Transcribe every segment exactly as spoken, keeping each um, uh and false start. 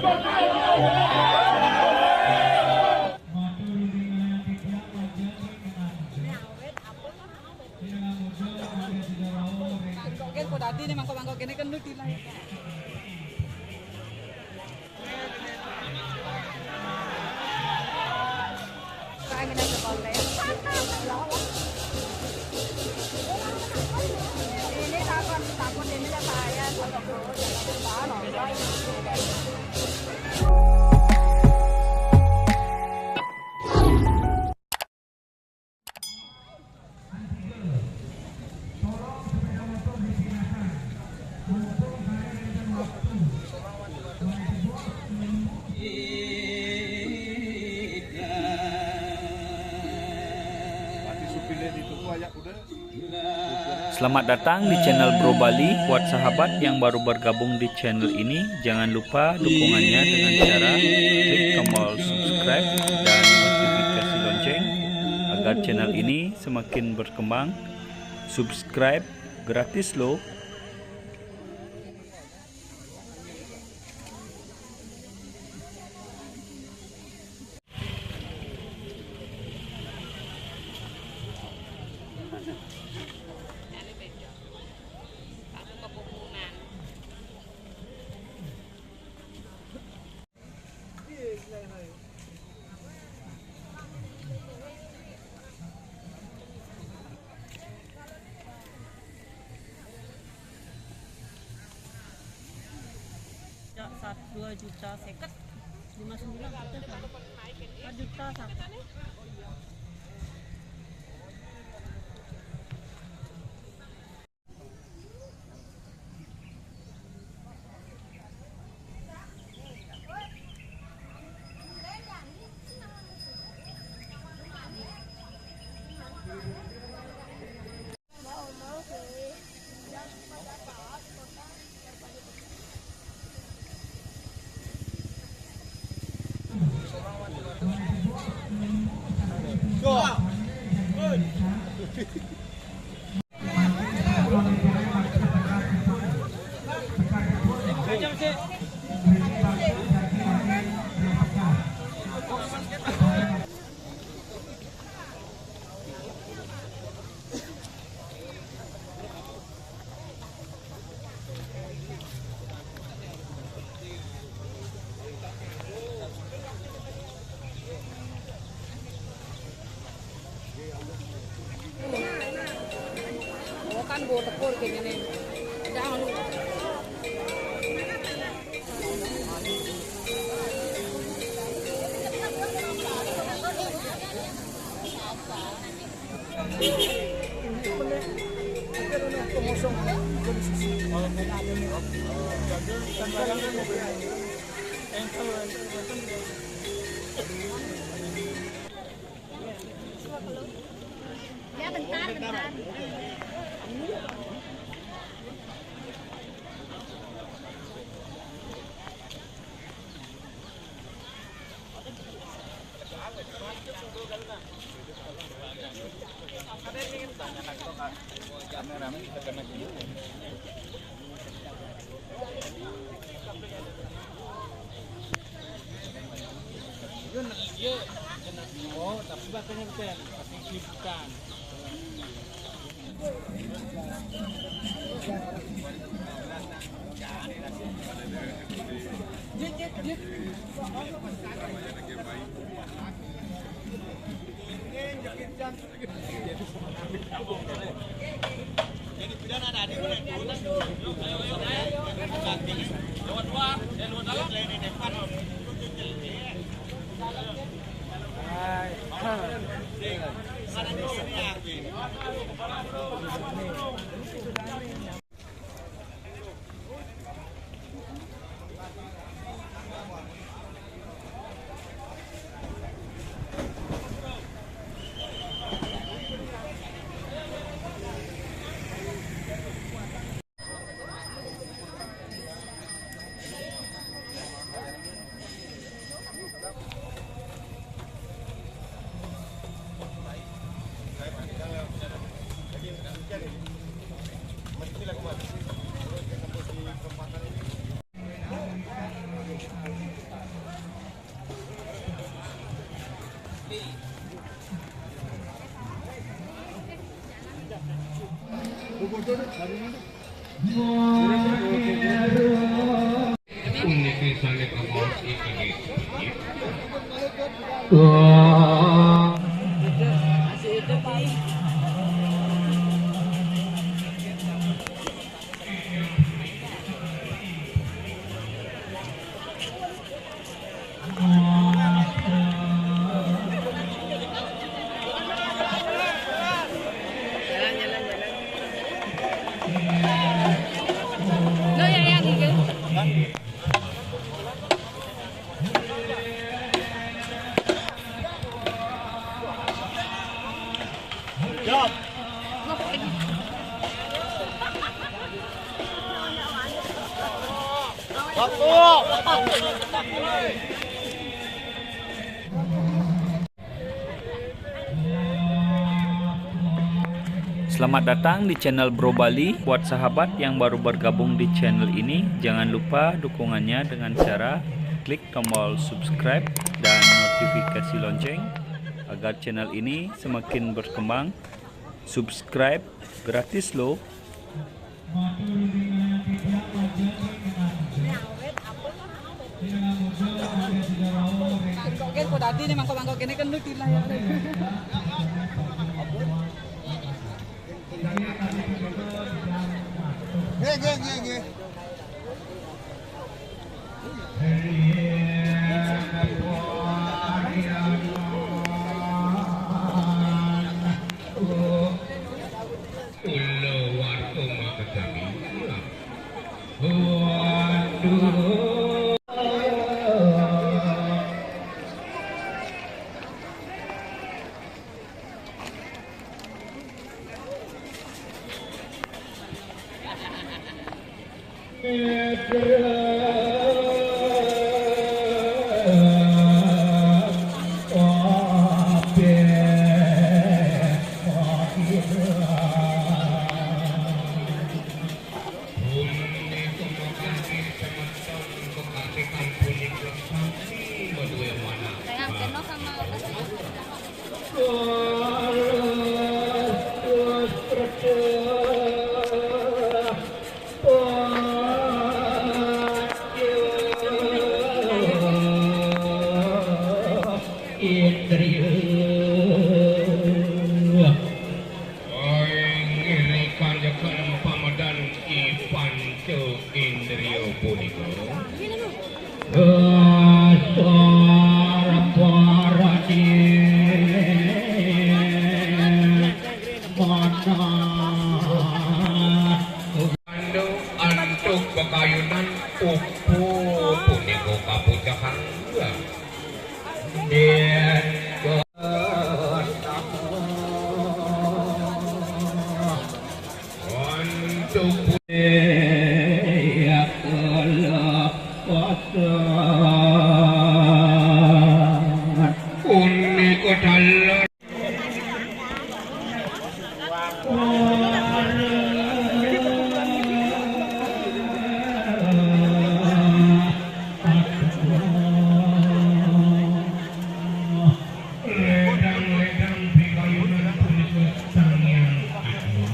Mangkok gini, kok dadi nih mangkok-mangkok gini kan lu tilah. Selamat datang di channel Bro Bali. Buat sahabat yang baru bergabung di channel ini, jangan lupa dukungannya dengan cara klik tombol subscribe dan notifikasi lonceng agar channel ini semakin berkembang. Subscribe gratis loh. Dua juta seket, lima sembilan, empat juta satu. Oh, kan bawa tekor kayak gini. Jangan. Ya, bentar, bentar. Puniki sané kamaos ing inggih. Selamat datang di channel Bro Bali. Buat sahabat yang baru bergabung di channel ini, jangan lupa dukungannya dengan cara klik tombol subscribe dan notifikasi lonceng agar channel ini semakin berkembang. Subscribe gratis loh. Mangkok-mangkok kene kan lucu lah ya. Nggih, nggih, nggih, nggih. Kula warga makejami. Waduh. Punika mangke semeton kekasih punika sami madué manah. Sayang, Seno sama Indriya. Inggih, rikan jeken pamedan I Panca Indriya punika. Dasar parani manah. Antuk, antuk pakayunan pupu punika kapucakang. Yén antuk punika dalan. Ledang-ledang pikayunan punika Sang Hyang Agung.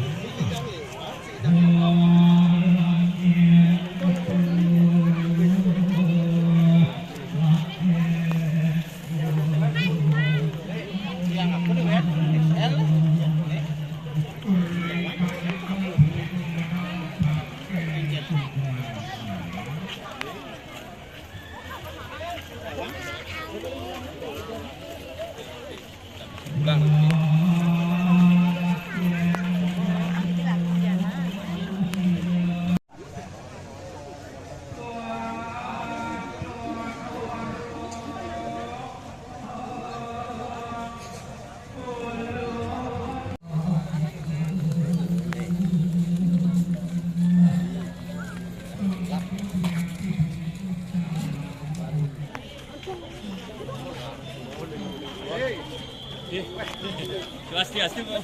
Swastiastu, Bu.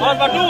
Lawan Batu.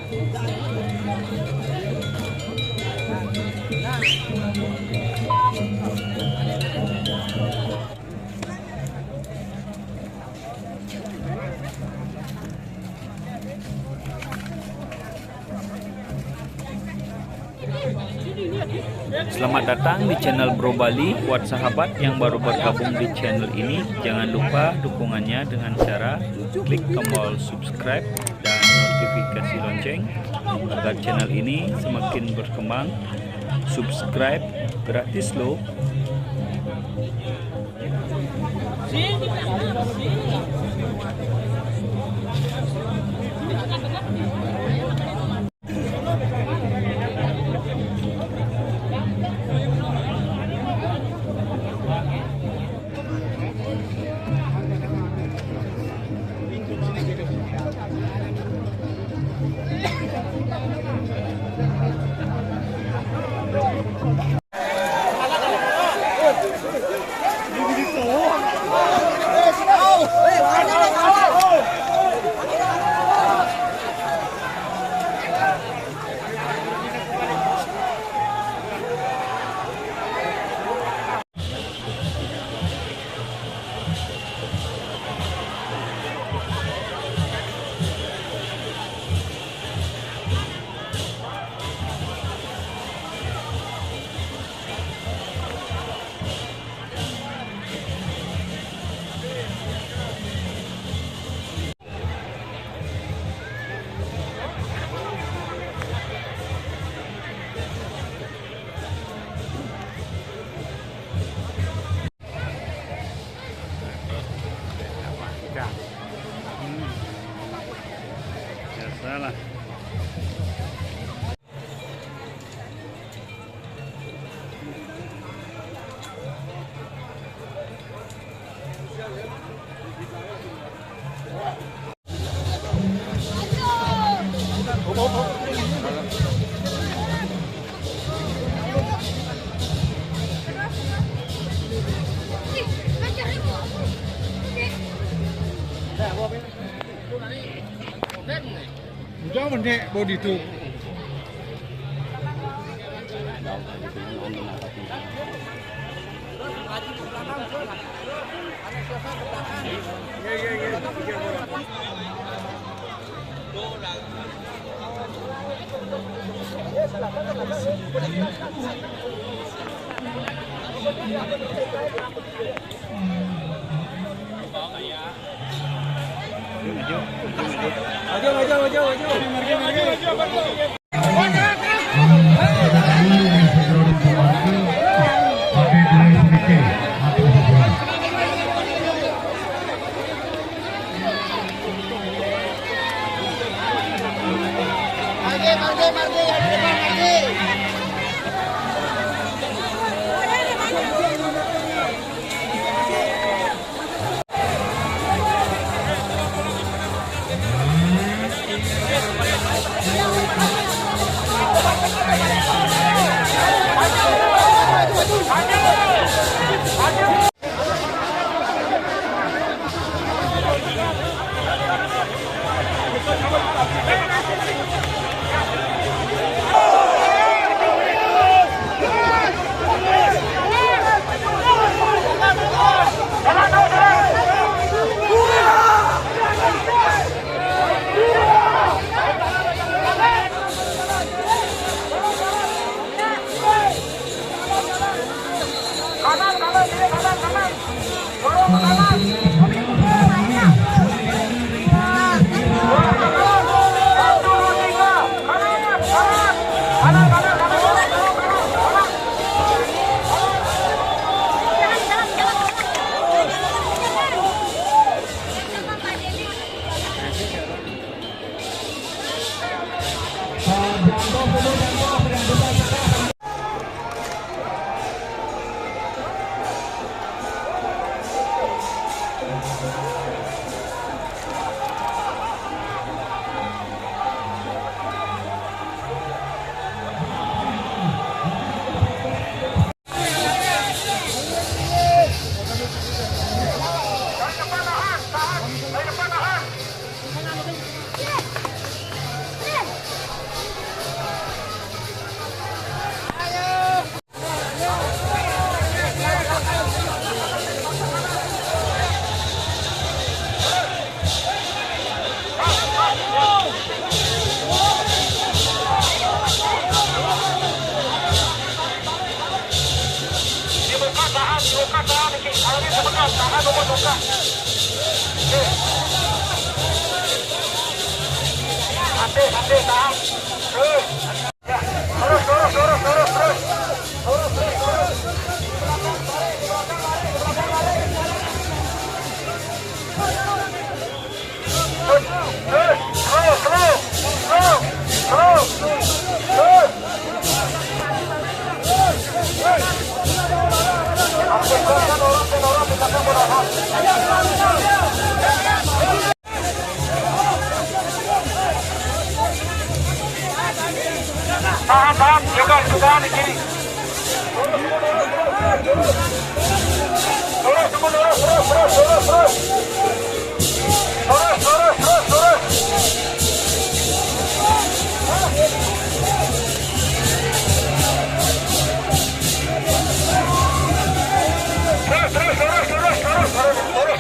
Selamat datang di channel Bro Bali. Buat sahabat yang baru bergabung di channel ini, jangan lupa dukungannya dengan cara klik tombol subscribe dan notifikasi lonceng agar channel ini semakin berkembang. Subscribe gratis loh. Biasalah. Ujang mendek body tu. Maju, maju, maju. Maju, maju, maju, maju. Nanti, nanti, tahan. Terus. Ya. Terus, terus, terus, terus, terus. Terus, terus, terus. Terus, terus, terus, terus, terus, terus. Tahan, tahan, juga, juga di kiri. Terus, terus, terus, terus, terus, terus. Terus, terus, terus, terus. Terus, terus, terus, terus, terus, terus, terus.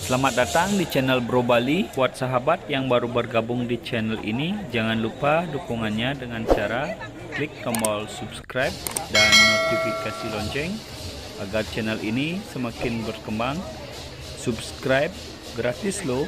Selamat datang di channel Bro Bali. Buat sahabat yang baru bergabung di channel ini, jangan lupa dukungannya dengan cara klik tombol subscribe dan notifikasi lonceng agar channel ini semakin berkembang. Subscribe gratis loh.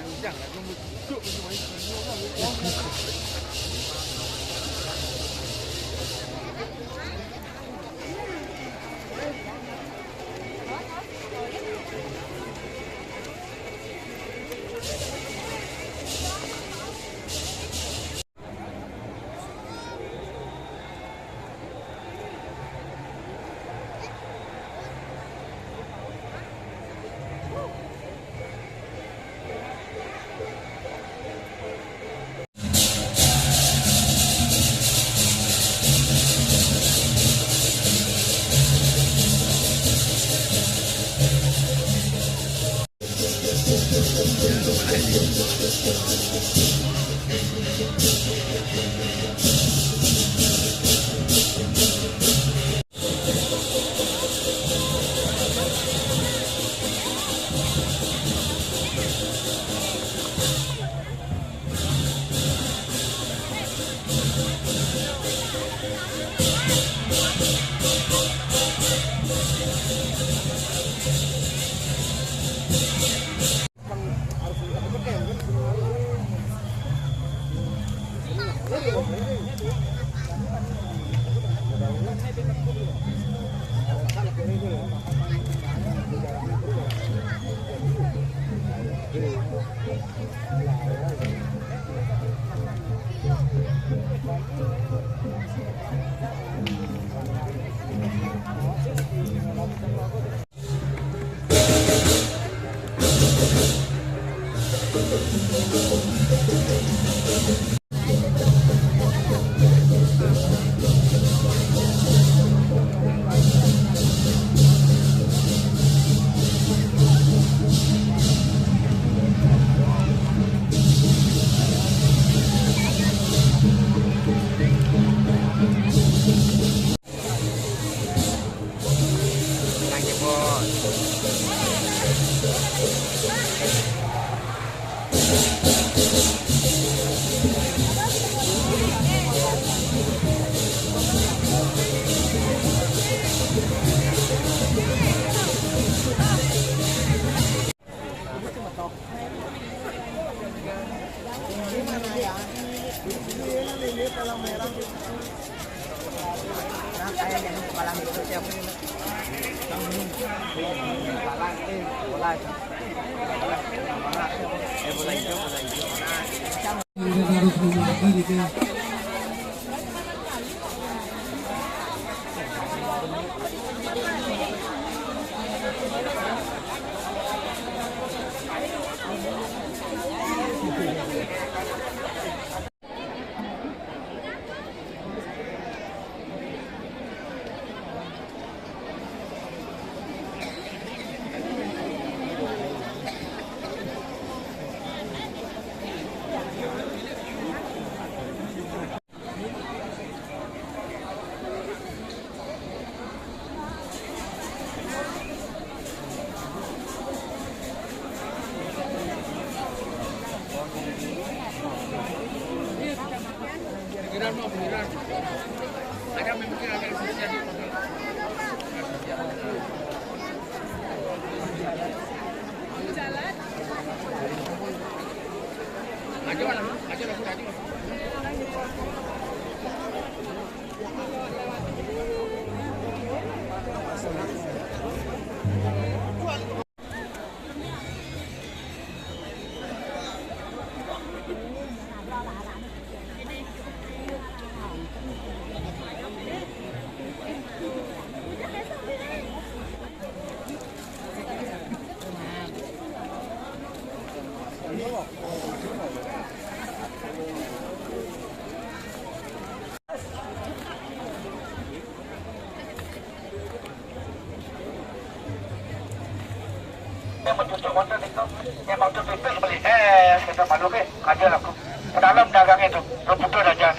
Memang tutup mata ni kau. Memang tu pipis beli. Eh, kita malu ke? Ada lah aku. Ke dalam dagangnya tu. Rebutan aja.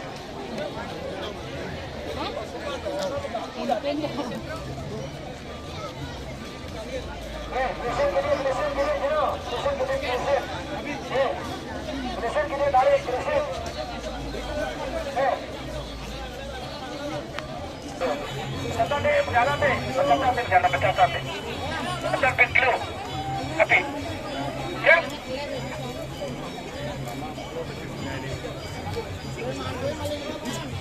Eh, mesin gede, mesin gede, Jero. Mesin gede, mesin. Eh, mesin gede, tarik, mesin. Eh. Pecat deh, pecat deh. Pecat deh, pecat deh, pecat deh. Pecat deh, dulu. Tapi. Ya.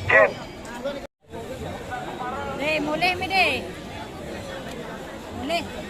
Ya. Deh, mulih mi, deh. Mulih.